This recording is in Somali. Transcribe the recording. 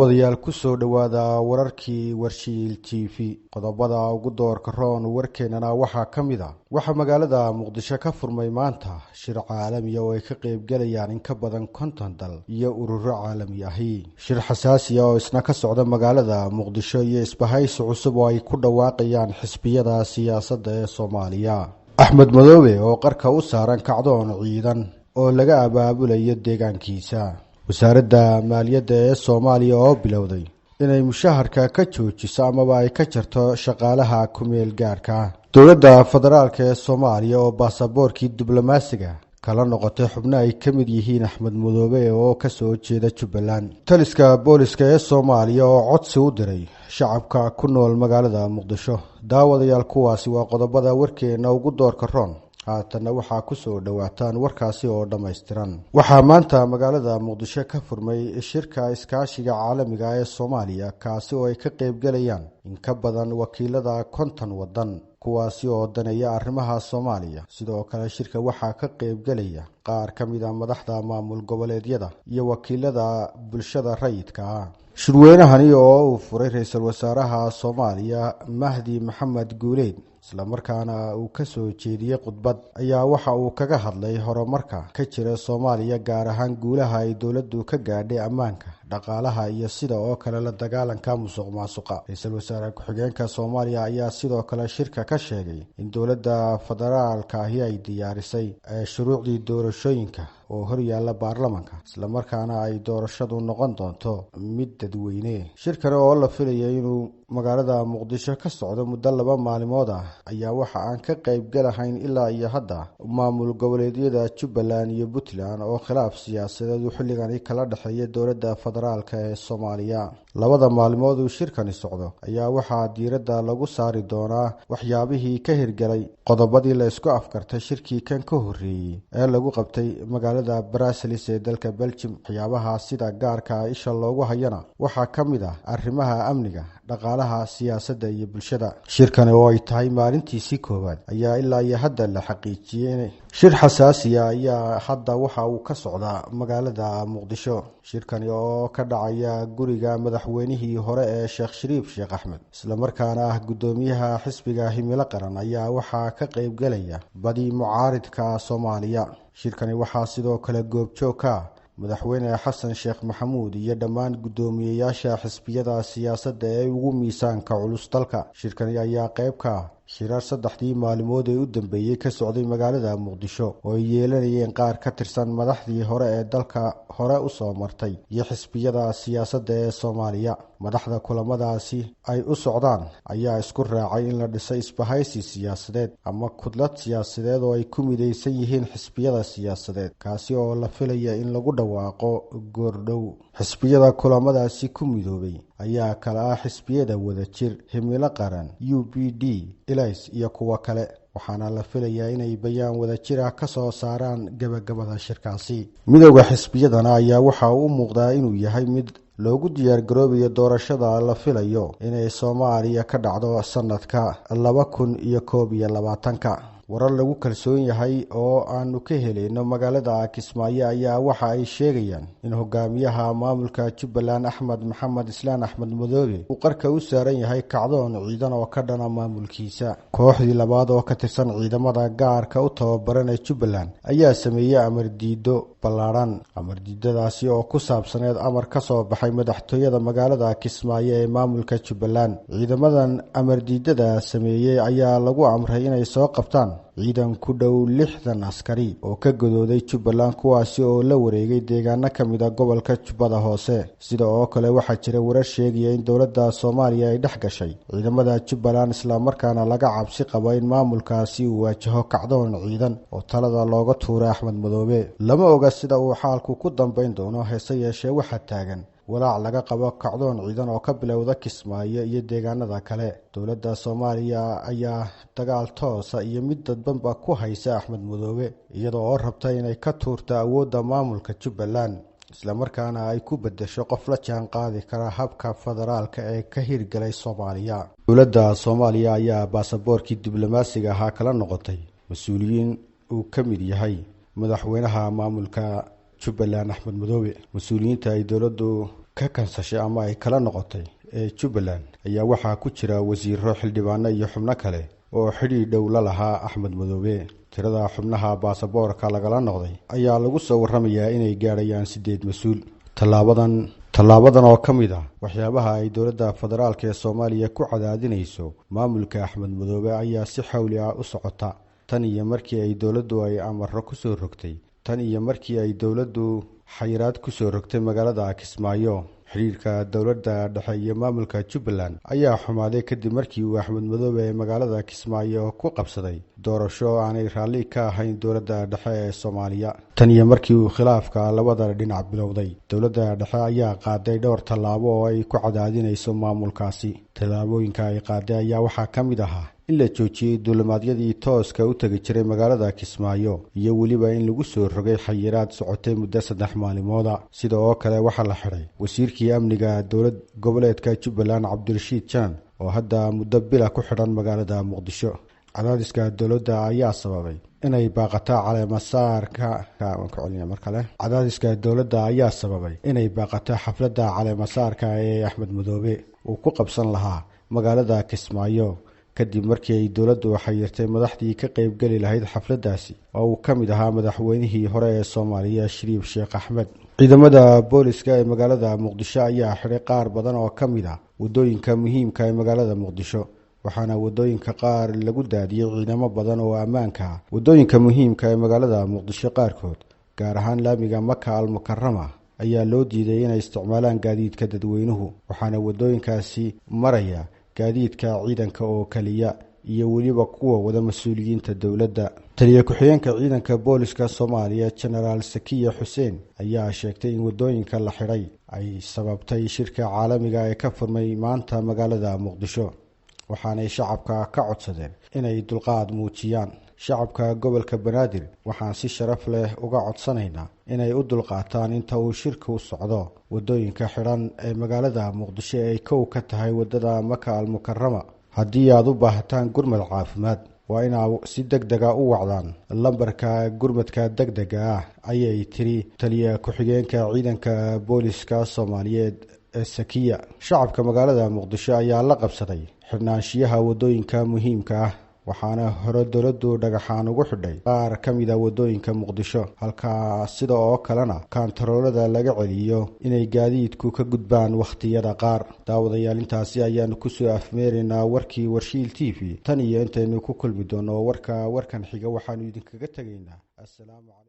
Daawadayaal, kusoo dhowaada wararkii Warshiil TV. Qodobada ugu doorka roon warkeenana waxaa ka mid a: waxaa magaalada Muqdisho ka furmay maanta shir caalamiya oo ay ka qeybgalayaan in ka badan 50 dal iyo ururo caalami ahi. Shir xasaasiya oo isna ka socda magaalada Muqdisho iyo isbahaysi cusub oo ay ku dhawaaqayaan xisbiyada siyaasadda ee Soomaaliya. Axmed Madoobe oo qarka u saaran kacdoon ciidan oo laga abaabulayo deegaankiisa. Wasaaradda maaliyadda ee Soomaaliya oo bilowday inay mushaharka ka joojiso amaba ay ka jarto shaqaalaha ku-meel gaarka. Dowladda federaalk ee Soomaaliya oo baasaboorkii diblomaasiga kala noqotay xubno ay ka mid yihiin Axmed Madoobe oo kasoo jeeda Jubbaland. Taliska booliska ee Soomaaliya oo codsi u diray shacabka ku nool magaalada Muqdisho. Daawadayaal, kuwaasi waa qodobada warkeena ugu doorka roon. Haatanna waxaa kusoo dhowaataan warkaasi oo dhammaystiran. Waxaa maanta magaalada Muqdisho ka furmay shirka iskaashiga caalamiga ee Soomaaliya, kaasi oo ay ka qeybgalayaan in ka badan wakiilada 50 waddan, kuwaasi oo daneeya arrimaha Soomaaliya. Sidoo kale shirka waxaa ka qeybgelaya qaar ka mid a madaxda maamul goboleedyada iyo wakiilada bulshada rayidka ah. Shirweynahani oo uu furay ra-iisul wasaaraha Soomaaliya Mahdi Maxamed Guuleed, islamarkaana uu kasoo jeediyey khudbad, ayaa waxa uu kaga hadlay horumarka ka jira Soomaaliya, gaar ahaan guulaha ay dowladdu ka gaadhay ammaanka, dhaqaalaha iyo sida oo kale la dagaalanka musuq maasuqa. Ra-iisul wasaare ku-xigeenka Soomaaliya ayaa sidoo kale shirka ka sheegay in dowladda federaalka ahi ay diyaarisay shuruucdii doorashooyinka oo horyaalla baarlamanka, islamarkaana ay doorashadu noqon doonto mid dadweyne. Shirkani oo la filayay inuu magaalada Muqdisho ka socdo muddo 2 maalimood ah ayaa waxa aan ka qeybgalahayn ilaa iyo hadda maamul goboleedyada Jubbaland iyo Puntland, oo khilaaf siyaasadeed uu xilligani kala dhexeeya dowladda federaalk ee Soomaaliya. Labada maalmood uu shirkani socdo ayaa waxaa diiradda lagu saari doonaa waxyaabihii ka hirgalay qodobadii la isku afkartay shirkii kan ka horreeyey ee lagu qabtay magaalada Brussels ee dalka Belgium. Waxyaabaha sida gaarka isha loogu hayana waxaa ka mid ah arrimaha amniga, dhaqaalaha, siyaasadda iyo bulshada. Shirkani oo ay tahay maalintiisii koowaad ayaa ilaa iyo hadda la xaqiijiyey. Shir xasaasiya ayaa hadda waxa uu ka socdaa magaalada Muqdisho. Shirkani oo ka dhacaya guriga madaxweynihii hore ee Sheekh Shariif Sheekh Axmed, islamarkaana ah guddoomiyaha xisbiga Himilo Qaran, ayaa waxaa ka qeybgelaya badi mucaaridka Soomaaliya. Shirkani waxaa sidoo kale goobjoog ka ah madaxweyne Xasan Sheekh Maxamuud iyo dhammaan guddoomiyeyaasha xisbiyada siyaasadda ee ugu miisaanka culus dalka. Shirkani ayaa qayb ka ah shirar 3dii maalmood ee u dambeeyey ka socday magaalada Muqdisho oo ay yeelanayeen qaar ka tirsan madaxdii hore ee dalka hore usoo martay iyo xisbiyada siyaasadda ee Soomaaliya. Madaxda kulamadaasi ay u socdaan ayaa isku raacay in la dhisay isbahaysi siyaasadeed ama kudlad siyaasadeed oo ay ku midaysan yihiin xisbiyada siyaasadeed, kaasi oo la filaya in lagu dhawaaqo goordhow. Xisbiyada kulamadaasi ku midoobay ayaa kala ah xisbiyada Wadajir, Himilo Qaran, UPD, Ilays iyo kuwo kale, waxaana la filayaa inay bayaan wadajir ah ka soo saaraan gebagabada shirkaasi. Midowda xisbiyadana ayaa waxa uu u muuqdaa inuu yahay mid loogu diyaargaroobayo doorashada la filayo inay Soomaaliya ka dhacdo sanadka 2021-ka. Warar lagu kalsoon yahay oo aanu ka helayno magaalada Kismaayo ayaa waxa ay sheegayaan in hogaamiyaha maamulka Jubbaland Axmed Maxamed Islaan Axmed Madoobe uu qarka u saaran yahay kacdoon ciidan oo ka dhana maamulkiisa. Kooxdii labaad oo ka tirsan ciidamada gaarka u tababaran ee Jubbaland ayaa sameeyey amar diido ballaadhan, amar diidadaasi oo ku saabsaneed amar ka soo baxay madaxtooyada magaalada Kismaayo ee maamulka Jubbaland. Ciidamadan amar diidada sameeyey ayaa lagu amray inay soo qabtaan ciidan ku dhow 60 askari oo ka godooday Jubbaland, kuwaasi oo la wareegay deegaano ka mid a gobolka Jubbada Hoose. Sida oo kale waxaa jira warar sheegaya in dowladda Soomaaliya ay dhex gashay ciidamada Jubbaland, islamarkaana laga cabsi qabo in maamulkaasi uu waajaho kacdoon ciidan oo talada looga tuuray Axmed Madoobe. Lama oga sida uu xaalku ku dambayn doono, heese yeeshee waxaa taagan walaac laga qabo kacdoon ciidan oo ka bilowda Kismaayo iyo deegaanada kale. Dowladda Soomaaliya ayaa dagaal toosa iyo mid dadbanba ku haysa Axmed Madoobe, iyadoo oo rabta inay ka tuurto awoodda maamulka Jubbaland, islamarkaana ay ku bedesho qof la jaan qaadi kara habka federaalka ee ka hirgalay Soomaaliya. Dowladda Soomaaliya ayaa baasaboorkii diblomaasiga ahaa kala noqotay mas-uuliyiin uu ka mid yahay madaxweynaha maamulka Jubbaland Axmed Madoobe. Mas-uuliyiinta ay dowladdu ka kansashay ama ay kala noqotay ee Jubbaland ayaa waxaa ku jira wasiiro, xildhibaano iyo xubno kale oo xidhiidh dhow la lahaa Axmed Madoobe. Tirada xubnaha baasaboorka lagala noqday ayaa lagu soo warramayaa inay gaadhayaan 8 mas-uul. Tallaabadan oo ka mid ah waxyaabaha ay dowladda federaalk ee Soomaaliya ku cadaadinayso maamulka Axmed Madoobe ayaa si xawli ah u socota tan iyo markii ay dowladdu ay amarro ku soo rogtay tan iyo markii ay dowladdu xayiraad ku soo rogtay magaalada Kismaayo. Xiriirka dowladda dhexe iyo maamulka Jubbaland ayaa xumaaday kadib markii uu Axmed Madoobe magaalada Kismaayo ku qabsaday doorasho aanay raalli ka ahayn dowladda dhexe ee Soomaaliya. Tan iyo markii uu khilaafka labada dhinac bilowday, dowladda dhexe ayaa qaaday dhowr tallaabo oo ay ku cadaadinayso maamulkaasi. Tallaabooyinka ay qaaday ayaa waxaa ka mid ahaa in la joojiyey duulimaadyadii tooska u tegi jiray magaalada Kismaayo iyo weliba in lagu soo rogay xayiraad socotay muddo 3 maalmooda. Sida oo kale waxaa la xidhay wasiirkii amniga dowlad goboleedka Jubbaland Cabdirashiid Janan oo hadda muddo bila ku xidhan magaalada Muqdisho. Cadaadiska dowladda ayaa sababay inay baaqato caleemasaarka mar kale. Cadaadiska dowladda ayaa sababay inay baaqato xafladda caleemasaarka ee Axmed Madoobe uu ku qabsan lahaa magaalada Kismaayo kadib markii ay dowladdu xayirtay madaxdii ka qaybgeli lahayd xafladdaasi oo uu ka mid ahaa madaxweynihii hore ee Soomaaliya Shariif Sheekh Axmed. Ciidamada booliska ee magaalada Muqdisho ayaa xidhay qaar badan oo ka mid ah waddooyinka muhiimka ee magaalada Muqdisho, waxaana waddooyinka qaar lagu daadiyey ciidamo badan oo ammaanka ah. Waddooyinka muhiimka ee magaalada Muqdisho qaarkood, gaar ahaan laamiga Maka Al-Mukarama, ayaa loo diiday inay isticmaalaan gaadiidka dadweynuhu, waxaana waddooyinkaasi maraya gaadiidka ciidanka oo kaliya iyo weliba kuwa wada mas-uuliyiinta dowladda. Taliye ku-xigeenka ciidanka booliska Soomaaliya Genaraal Sakiya Xuseen ayaa sheegtay in waddooyinka la xidhay ay sababtay shirka caalamiga ee ka furmay maanta magaalada Muqdisho, waxaanay shacabka ka codsadeen inay dulqaad muujiyaan. Shacabka gobolka Banaadir waxaan si sharaf leh uga codsanaynaa inay u dulqaataan inta uu shirku socdo. Waddooyinka xidhan ee magaalada Muqdisho ay kow ka tahay waddada Maka Al-Mukarama. Haddii aad u baahataan gurmad caafimaad, waa inaad si degdega u wacdaan lambarka gurmadka degdega ah, ayay tiri taliye ku-xigeenka ciidanka booliska Soomaaliyeed ee Sakiya. Shacabka magaalada Muqdisho ayaa la qabsaday xidhnaanshiyaha waddooyinka muhiimka ah, waxaana hore dowladdu dhagaxaan ugu xidhay qaar ka mid a waddooyinka Muqdisho, halka sida oo kalena kaantaroolada laga celiyo inay gaadiidku ka gudbaan wakhtiyada qaar. Daawadayaal, intaasi ayaanu kusoo afmeeraynaa warkii Warshiil TV. Tan iyo intaynu ku kulmi doono warka warkan xiga, waxaanu idinkaga tegaynaa assalaamu calaykum.